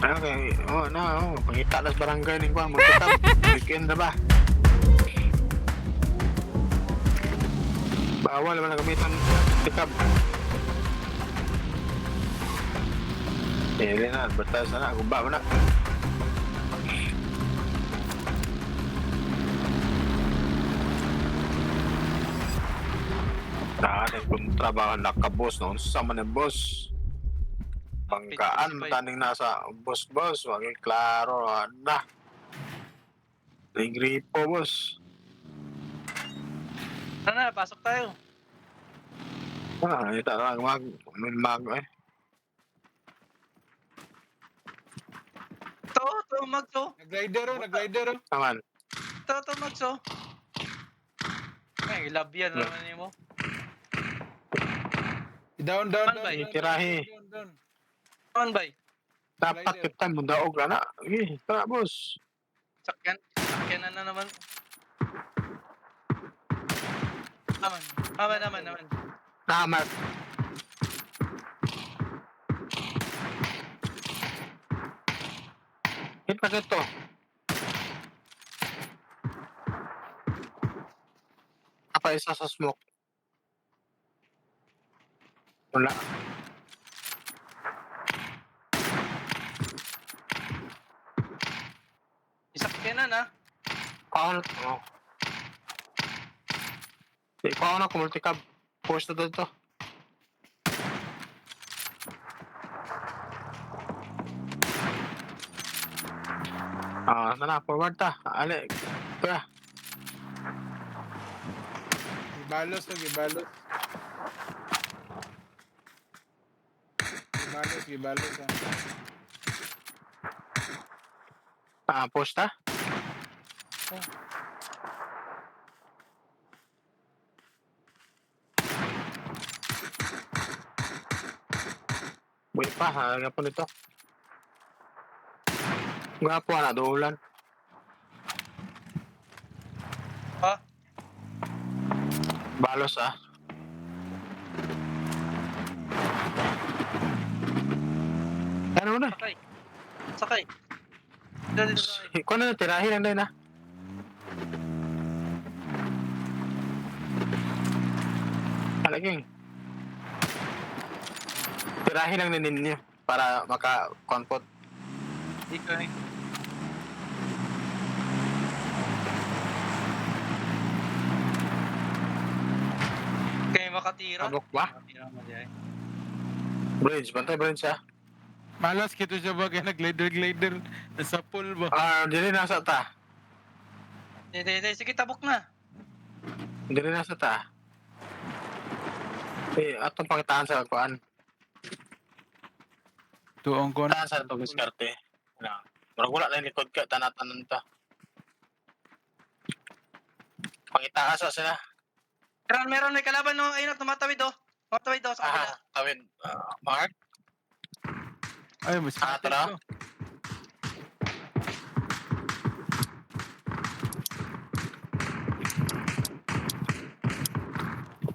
Okay, oh na, oh, pangita na sa barangay ning kuan, magkitab. Weekend na ba? Bawal wala gamitan tikab. Eh, na, advertise na, guba mo na. Ah, kontra ba nakabos no? Unsa man ang boss? Bangkaan 55. taning nasa boss boss, wag klaro na. May gripo, boss. Tara na, pasok tayo. Ah, ita lang mag mag eh. Ito, ito, Mags, oh. Nag-glider oh, nag-glider oh. Taman. Ito, ito, Mags, oh. Ay, love yan naman mo. Down, down, down. Bay. Down, Tirahi. down, down. Naman, bay. Dapat Glider. kita mo daog na. Eh, tara, boss. Sakyan. Sakyan na naman. Aman. Aman, aman, aman. Tama. Hit pa to. Apa isa sa smoke? Wala. Isakyan na na. Paano? Oh. Di ko na kumultikab. Force na dito. Ah, na na, forward ta. Ale. Kuya. Gibalos oh, gibalos. Gibalos, gibalos ah. Ah, push ta. Oh. Wait pa, halaga po nito. Gwapo na, duulan. Ha? Balos ah. Ano na? Sakay. Sakay. Dito, dito, sakay. Ikaw na tirahin lang din ah. Palaging. Tirahin lang din ninyo para maka-conpot. Dito eh. Kayo makatira. Tabok ba? Makatira man diay. Bridge, bantay bridge ah. Malas kito siya ba kaya nag-glider glider nasa pool ba? Ah, dili nasa ta. Hindi, hindi, sige, tabok na. Dili nasa ta. Eh, atong pakitaan sa kuan. Tuong ko na. Tahan sa itong diskarte. Wala. Murag wala na yung likod ka, tanatanan ta. Pangitaan sa sila. Meron, meron, may kalaban no. Ayun, tumatawid oh. Tumatawid oh, sa kabila. Ah, tawid. Ah, Mark? Ay, mas Ah, tara. ko.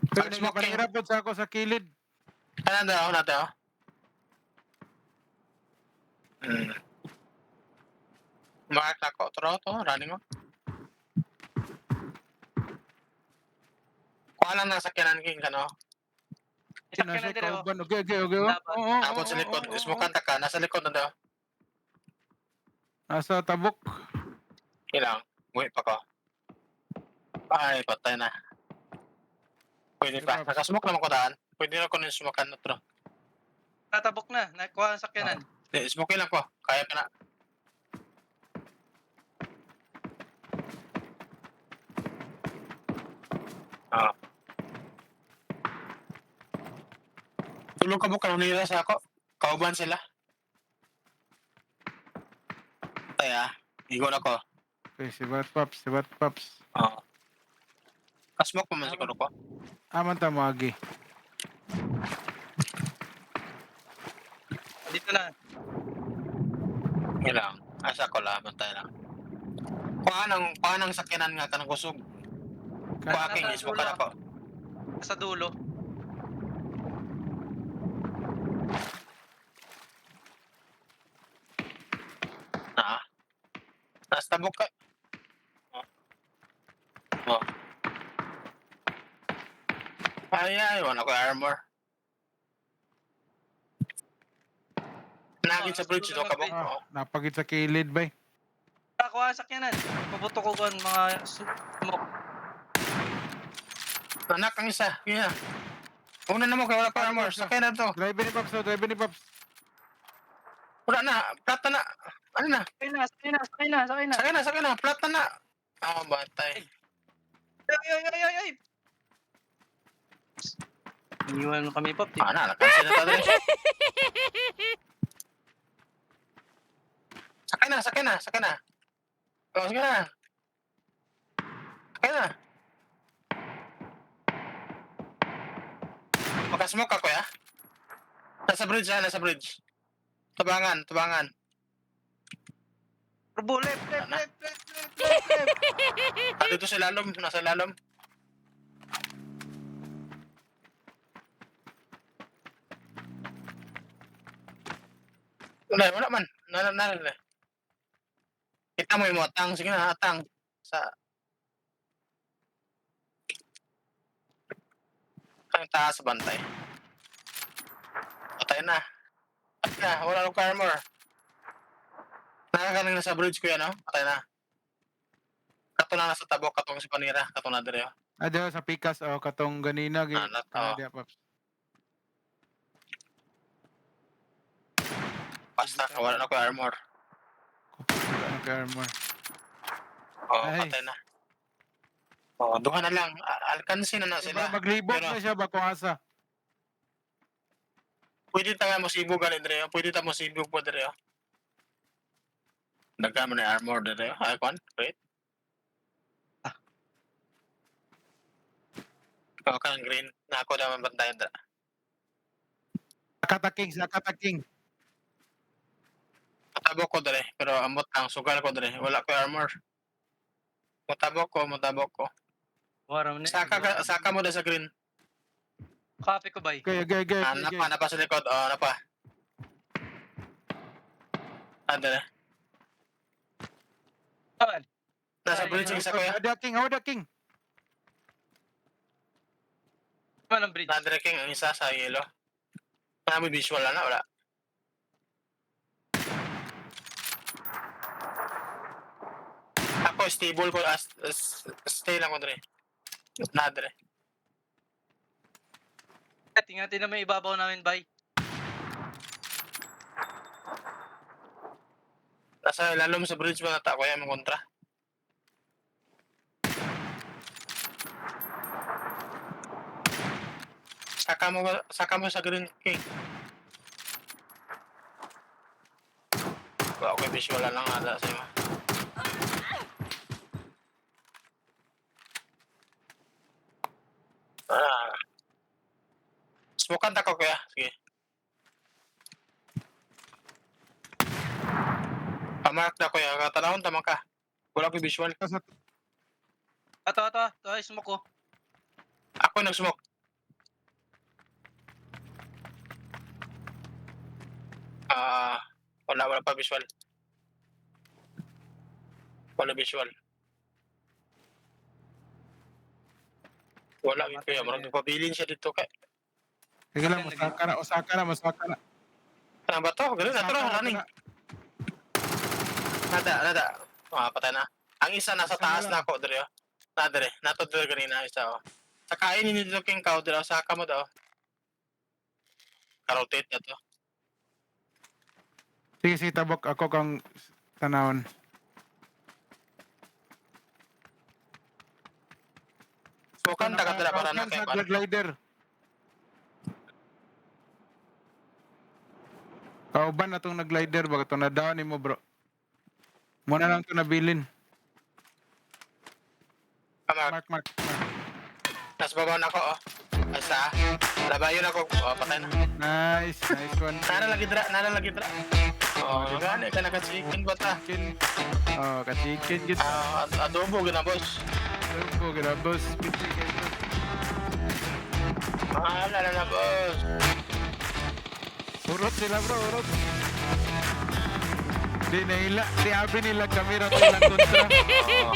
Pero Pag smoke nagpanira po sa ako sa kilid. Ano na ako natin, oh? Mark na ko. Tara, to. Running mo. Kuha lang nasa sakyanan king ka, no? Sakyan na Nasa dire oh. kauban. Okay. Oh. Laban. Oo, Tapos sa oo, likod. oo, oo. Smoke ka. Nasa likod na daw. Nasa tabok. Ilang. Uwi pa ko. Ay, patay na. Pwede pa. Nakasmoke naman ko daan. Pwede na ko nung smokean na to. Natabok na. Nakuha ang sakyanan. Di, smoke lang ko. Kaya pa na. Ah. Tulong ka mo kanila sa ako. Kauban sila. Kaya, igo na ko. Okay, si Bat Paps, si Bat Paps. Oo. Kasmoke pa man siguro ko. Aman ta mo agi. Dito na. Ilang. Asa ko lang, bantay lang. Kuha ng sakyanan nga kanang kusog. Kuha king Nasa ismo ka na dulo. ko. Sa dulo. Tabok ka. Oh. Oh. Ay, ay, wala ko armor. Nagin sa bridge ito, kabok. Ah, Oh. napagit sa kilid bay. Ako ah, sakyanan. Pabuto ko kon mga smoke. Anak ang isa. Yeah. Una na mo kay wala pa armor. Sakay na to. Driver ni Paps, oh, driver ni Paps. Wala na. Plata na. Ano na? Sakay na, sakay na, sakay na, sakay na. Sakay na, sakay na. Plata na. Ah, batay. Ay, ay, ay, ay, ay. Iniwan kami, Pop. Ah, na, nakancel na tayo. Sakay na, sakay na, sakay na. Oh, sakay na. Sakay na. Makasmoke ka, kuya. Nasa bridge ha, nasa bridge. Tubangan, tubangan. Rubo, left, left, left, left, left, left, left. Ah, dito sa lalom, nasa lalom. Wala, wala man. Nala, nala, nala. Kita mo yung mga atang. Sige na, atang. Sa... Ang taas sa bantay. Patay na. Patay na. Wala akong armor. Nakakaling na sa bridge ko yan, no? Patay na. Kato na nasa tabok, katong si Panira, katong na dire. Oh. Ah, diha sa pikas oh, katong ganina gi. Ah, Ah, oh. diha, Paps. Basta, wala na ko armor. Wala na kay armor. Oh, Nice. patay na. Oh, duha na lang. Alkansin na na Sila, sila. maglibot Pero- na siya ba kung asa. Pwede ta nga mo sibog gani dire. Oh. Pwede ta mo sibog po dire. Oh. Daghan mo na armor dire. Oh. Ay kon, wait. Ah. Oh, kanang green. Na ako naman bantayan dira. Sakata King, Sakata King. Matabok ko dire, pero amot lang sugal ko dire. Wala ko armor. Matabok ko, matabok ko. Wala na. Saka ka, saka mo na sa green. Copy ko, bay. Okay, okay, okay. Ah, Okay, napa, napa sa likod. Oh, napa. Ah, dire. Taman. Nasa Ay, bridge yung isa kuya. Hawda King, Hawda King. Taman ang bridge. Nandre King ang isa sa yelo. Marami visual na, wala. Ako, stable ko. As, stay lang ko dre. Nadre. Tingnan natin na may ibabaw namin, bay. Nasa lalom sa bridge ba nata kuya mong kontra? Saka mo sa Green King. Wala ko visual na lang ada sa iyo. Ah. Smokan ta ko kuya. Sige. Pamark na kuya. Katanahon tama ka. Wala ko visual. Sa Ato, ato, ato. Ay, smoke ko. Ako nag-smoke. Ah, wala wala pa visual. Wala visual. Wala gyud kuya, murag nagpabilin siya dito kay. Sige lang, Osaka na, Osaka na, Osaka na. Ano ba to? Ganun na Osaka to, na, running. na. Nada, nada. Ah, patay na. Ang isa nasa Isa na taas lang. na ako dire. Oh. Na dire, nato dire ganina isa oh. Sa kain ni dito king cow dire, saka mo daw. Karotate na to. Sige, sige, tabok ako kang tanawon. Smokan ta ka dira para na kay Sa glider. Kauban na tong nag-glider ba itong na-down nimo bro. Muna lang to nabilin. Mark, Mark, mark, mark. nasa baba na ako oh. Basta, labayon ako. Oh, patay na. Nice, nice one. Nara lagi dra, nara lagi dra. Oh, Oh, di ba? gani ka naka-chicken ba ta? Chicken. Oh, ka-chicken gid. Ah, adobo gina boss. Adobo, grabos. Piti kayo. Ah, lala na boss. Urot sila bro, urot. Di naila, di abi nila kamera to ilang kontra. Oo.